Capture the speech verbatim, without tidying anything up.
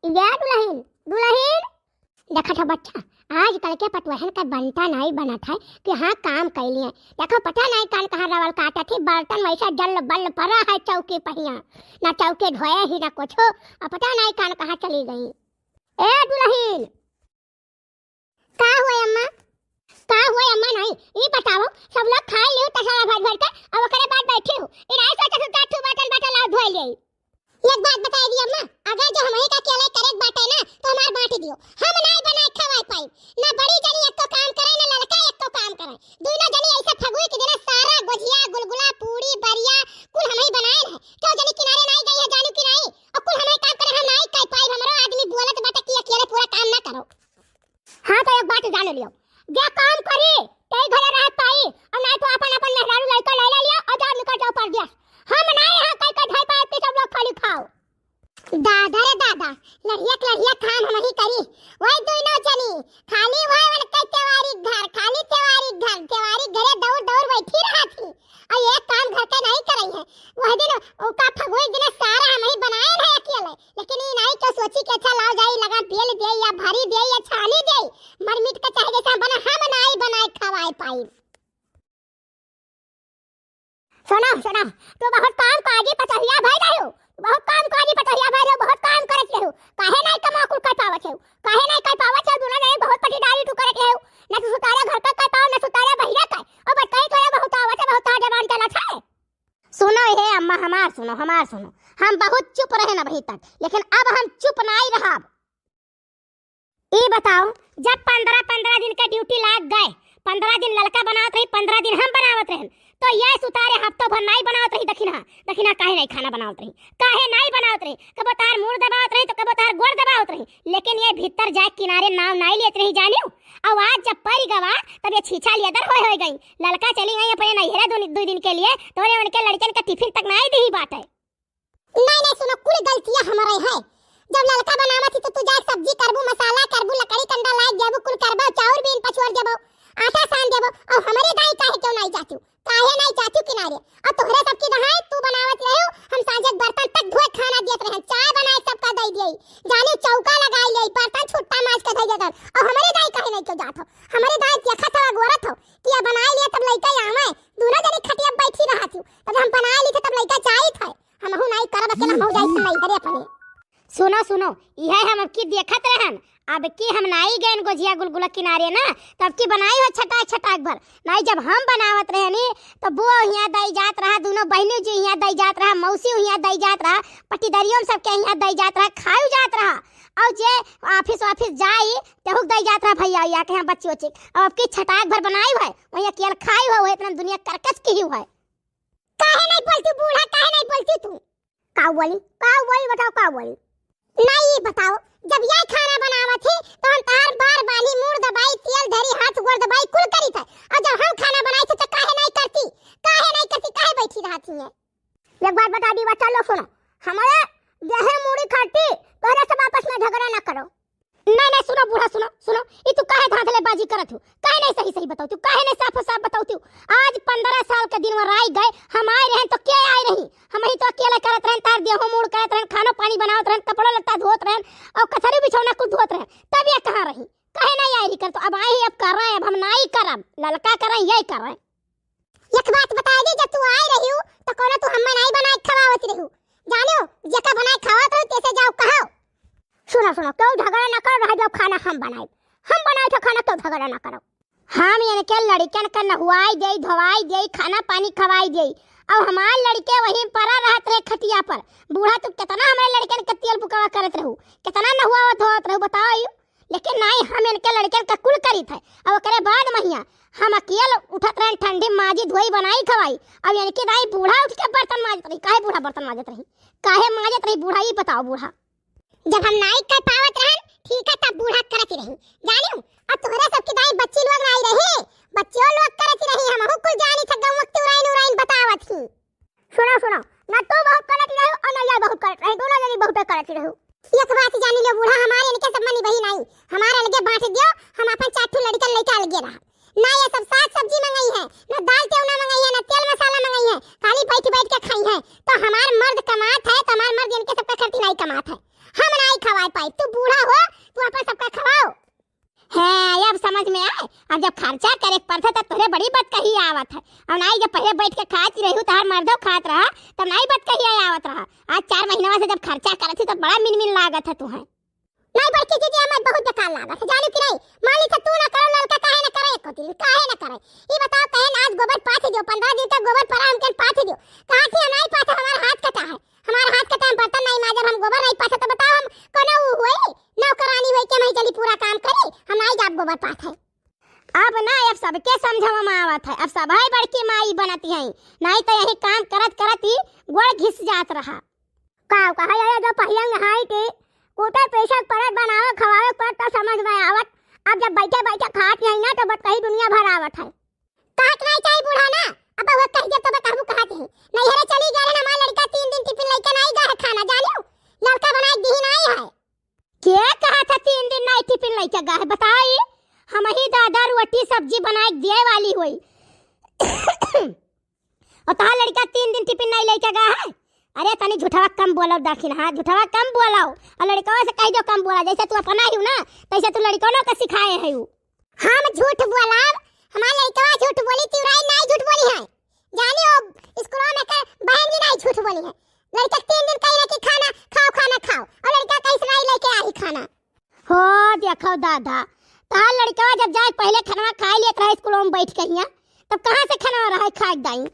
या दुलहिन, दुलहिन। देखत हो बच्चा, आजकल के पतोहन का बनता नाई बनत है कि हाँ काम कैलिए। देखो पता नाई कान कहाँ रवल काटत ही, बर्तन वैसा जल बल पड़ा है चौकी पहिया, ना चौकी धोए ही ना कुछ, और पता नाई कान कहाँ चली गई। ए दुलहिन, का हुआ अम्मा? का हुआ अम्मा? नहीं, ई बताओ, सब लोग खा लियो तसला भर भर के, अब ओकरे बाद बैठी हो। ई राय सोचे सुता ठू बर्तन बाटे लाओ धोए ले। एक बात बताई दी अम्मा, अगर जो हमही का अकेले करे के बाटे ना, तो हमार बांट दियो। हम नाई बनाए खवाए पाई। ना बड़ी जनी एक तो काम करे, ना लड़का एक तो काम करे। दोनों जनी ऐसे फगुई के दिन सारा गोझिया, गुलगुला, पूड़ी, बरिया, कुल हमही बनाए है। क्यों जनी किनारे नाई गई है, जानू कि नाई? और कुल हमही काम करे, हम नाई कर पाई। हमरो आदमी बोलत बाटे कि अकेले पूरा काम ना करो। हाँ, तो एक बात जान लियो, जे काम करी, तेई घरे रह पाई, और ना तो अपन, अपन मेहरारू लड़का ले, ले लियो और जाओ निकल जाओ परदेस। हम ना यहाँ कई, कई ढाई पाए के सब लोग खाली खाओ। दादा रे दादा, लड़िया के लड़िया काम हम ही करी, वही दोनों जनी, खाली वही उनके तेवारी घर, खाली तेवारी घर, तेवारी घरे दौड़ दौड़ बैठी रहा थी। और ये काम घर के नहीं करई है। वह दिन ओका फगुई दिन सारा हम ही बनाए रहे अकेले, लेकिन ई नाई के सोची के अच्छा लाओ जाई, लगा बेल दे या भरी दे या छानी दे, मर मिट के चाहे जैसा बना, हम नाई बनाए खवाए पाई। सुनो, सुनो, तू बहुत काम काजी पतोहिया भई रहो, बहुत काम काजी पतोहिया भई रहो, बहुत काम करत रहो, काहे नाई कमा कुल कर पावत हो, काहे नाई कर पावत हो, दुनो जने बहुत पटीदारी तू करत रहो, न तू सुतारे घर का कर पाओ, न सुतारे बहिरा का, और बतकही तोरा बहुत आवत है, बहुत तार जबान चलत है। सुनो हे अम्मा, हमार सुनो, हमार सुनो, हम बहुत चुप रहे न अबही तक, लेकिन अब हम चुप नाई रहब। ई बताओ, जब पन्द्रह पन्द्रह दिन के ड्यूटी लाग गए, पन्द्रह दिन ललका बनावत रही, पन्द्रह दिन हम बनावत रहन, तो ये सुतारे हफ्तो भर नाई बनावत रही दखिनहा, दखिनहा काहे नाई खाना बनावत रही, काहे नाई बनावत रही, कबो तार मूड़ दबावत रही तो कबो तार गोड़ दबावत रही, लेकिन ये भीतर जाए किनारे नाव नाई लेत रही जानियो। और आज जब परि गवा तब ये छीछा लियदर होए होए गई, ललका चली गई अपने नैहरे दो, दो दिन के लिए, तो उन्हें उनके लड़कन के टिफिन तक नाई दी बाटे। नहीं, नहीं, सुनो, कुल गलतियाँ हमरे है। जब ललका बनावत ही तो तू जाए सब्जी करबू, मसाला करबू, लकड़ी कंडा लाए देबू, कुल करबो, चाउर बीन पछोर देबो, आटा सान देबो, और हमरे दाई काहे क्यों नहीं जाती? काहे नहीं जाती किनारे? और तोहरे सबकी दहाई तू बनावत रहे हो, हम सांझे बर्तन तक धोए खाना दियत रहे, चाय बनाए सबका दे दिए, जाने चौका लगाई ले, बर्तन छुट्टा माज के धई देतन, और हमरे दाई काहे नहीं क्यों जात हो? हमरे दाई देखत हो, अगोरत हो कि अब बनाए लिए तब लइका आवे, दोनों जनी खटिया बैठी रहत हो, तब हम बनाए ली तब लइका जाइत है। हमहू नाई करब, अकेला हमहू जाई त नाई घरे अपने। सुनो, सुनो, इहे हम अबकी देखत रहन, अबकी हम नाई गएन गोझिया गुलगुला किनारे ना, तब की बनाई हो छटाक छटाक भर। नाई जब हम बनावत रहनी, तो बुआ हियाँ दई जात रहा, दोनों बहिनी जी हियाँ दई जात रहा, मौसी हियाँ दई जात रहा, पटीदरियों सबके हियाँ दई जात रहा, खायु जात रहा। और जे ऑफिस वाफिस जाई, तेहुक दई जात रहा भैया, या के यहाँ बच्ची उच्ची। अब अबकी छटाक भर बनाई है, वही अकेल खाई है, वही इतना दुनिया करकस की ही है। काहे नहीं बोलती बूढ़ा, काहे नहीं बोलती तू? का बोली, का बोली, बताओ का बोली? नहीं, ये बताओ, जब ये खाना बनावत ही तो हम तार बार बानी, मूड़ दबाई, तेल धरी, हाथ गोड़ दबाई, कुल करी थे। और जब हम खाना बनाई थे तो काहे नहीं करती, काहे नहीं करती, काहे बैठी रहती है? एक बात बता दी बच्चा लोग, सुनो, हमारे देहे मूड़ी खाती, तोहरे सब आपस में झगड़ा ना करो। नहीं, नहीं, सुनो बूढ़ा, सुनो, सुनो, ई तू काहे धांधलेबाजी करत हो? काहे नहीं सही सही बताओ तू? काहे नहीं साफ साफ बताओ तू? आज पन्द्रह साल के दिन वराई गए, हम आए रहन तो के आए रही? हम ही तो अकेले करत रहन, तार देहो मूड़ करत रहन, खानो पानी बनावत रहन, कपड़ो लत्ता धोत रहन, और कथरी बिछौना कुल धोत रहन, तब ये कहाँ रही? काहे नहीं आए रही कर? तो अब आई, अब कर रहे हैं, अब हम नहीं करब, ललका कर रहे हैं, यही कर रहे हैं। एक बात बता दी, जब तू आए रही हो, तो कोनो तू हम्मा नाई बनाए खवावत रही हो। जानो, जेका बनाए खवावत रही, तैसे जाओ कहो। सुनो, सुनो, क्यों झगड़ा ना करो, रह जाओ, खाना हम बनाए। हम बनाए थे खाना, क्यों झगड़ा ना करो। हम इनके लड़कन का नहुआई देई, धोवाई देई, खाना पानी खवाई देई। अब हमार लड़के वहीं परा रहत रहे खटिया पर। बूढ़ा, तू कितना हमारे लड़कन का तेल बुकवा करत रहू, कितना नहुआवत धोवत रहू, बताओ यू। लेकिन नाई, हम इनके लड़कन का कुल करीत है। अब ओकरे बाद महिया हम अकेल उठत रहन, ठंडी माजी धोई बनाई खवाई। अब इनकी दाई बूढ़ा उठ के बर्तन माजत रही। काहे बूढ़ा बर्तन माजत रही? काहे माजत रही बूढ़ा, ई बताओ बूढ़ा। जब हम नाई कर पावत रहन, ठीक है, तब बूढ़ा करत रही। जानियो, अब तोहरे सबकी दाई बच्ची लोग नाई रही, बच्चियों लोग करत रही। हमहू कुल जानी था, गौवा के उराइन उराइन बतावत ही। सुनो, सुनो, ना तू बहुत करत रहो और ना ये बहुत करत रहे, दोनों जनी बहुत करत रहो। एक बात जानी लो बूढ़ा, हमारे इनके सब मनी बही नाई, हमारे अलगे बांट दियो, हम अपन चार ठो लड़कन लेके अलगे रहा। ना ये सब साग सब्जी मंगाई है, ना दाल तेवना मंगाई है, ना तेल मसाला मंगाई है, खाली बैठ बैठ के खाई है। तो हमार मर्द कमात है, तो हमार मर्द इनके सबका खर्ची नाई कमात है। हम नाई खवाए पाई, तू बूढ़ा हो, तू अपन सबका खवाओ। हैं, अब समझ में आए। अब जब खर्चा करे के पड़त है, तब तोहरे बड़ी बतकही आवत है। और नाई, जब पहले बैठ के खात रही, तोहार मर्दो खात रहा, तब नाई बतकही आवत रहा। आज चार महीनवा से जब खर्चा करत ही, तब बड़ा मिनमिन लागत है तुहें। नाई बड़की दीदी, हमें बहुत बेकार लागत है, जानू कि नाई? मान ली तो तू ना करो, लड़का काहे ना करे एको दिन, काहे ना करे? ई बताओ, कहे ना आज गोबर पाथ दियो, पन्द्रह दिन तक गोबर पड़ा, हमके पाथ दियो। कहा कि हम नाई पाथ, हमारा हाथ कटा है, हमारा हाथ कटा, हम बर्तन नाई माजब, हम गोबर नाई पाथब, तो बताओ हम कोनो ऊ हुई, नौकरानी हुई कि हम ही चली पूरा काम करी? हम नाई जाब गोबर पाथे। अब ना, अब सबके समझवा में आवत है, अब सब है बड़की माई बनत हैं, नाई तो यही काम करत करत ही गोड़ घिस जात रहा। का कहा, ये जो पहिले नहाई के कूटे पीसे के पड़त, बनावे खवावे के पड़त, तो समझ में आवत। अब जब बैठे बैठे खात नहीं ना, तो बतकही दुनिया भर आवत है। कहत नहीं चाही बूढ़ा ना, अब वो कह जब तो बतहबू कहत ही। नैहरे चली गए ना, हमार लड़का तीन दिन टिफिन लेके नहीं गए है खाना, जानियो? लड़का बनाए दिही नहीं है। के कहा था तीन दिन नहीं टिफिन लेके गए है, बताई? हम ही दादा रोटी सब्जी बनाए के दिए वाली हुई। और तोहार लड़का तीन दिन टिफिन नहीं लेके गया है? अरे तनी झूठवा कम बोलो दखिन, हाँ, झूठवा कम बोलो। और लड़कवा से कह दो कम बोला, जैसे तू अपना ही हो ना, तैसे तू लड़कनों के सिखाए है। हम झूठ बोलब? हमार लड़कवा झूठ बोली, तिवराई नहीं झूठ बोली है। जानी हो, स्कूल में के बहन जी नहीं झूठ बोली है। लड़का तीन दिन कही ना कि खाना खाओ, खाना खाओ, और लड़का कैसे नहीं लेके आई खाना। हो देखो दादा, तोहार लड़कवा जब जाए पहले खाना खाए लेत रहे स्कूल में बैठ के हियाँ, तब कहाँ से खाना रहे खाए के दाई?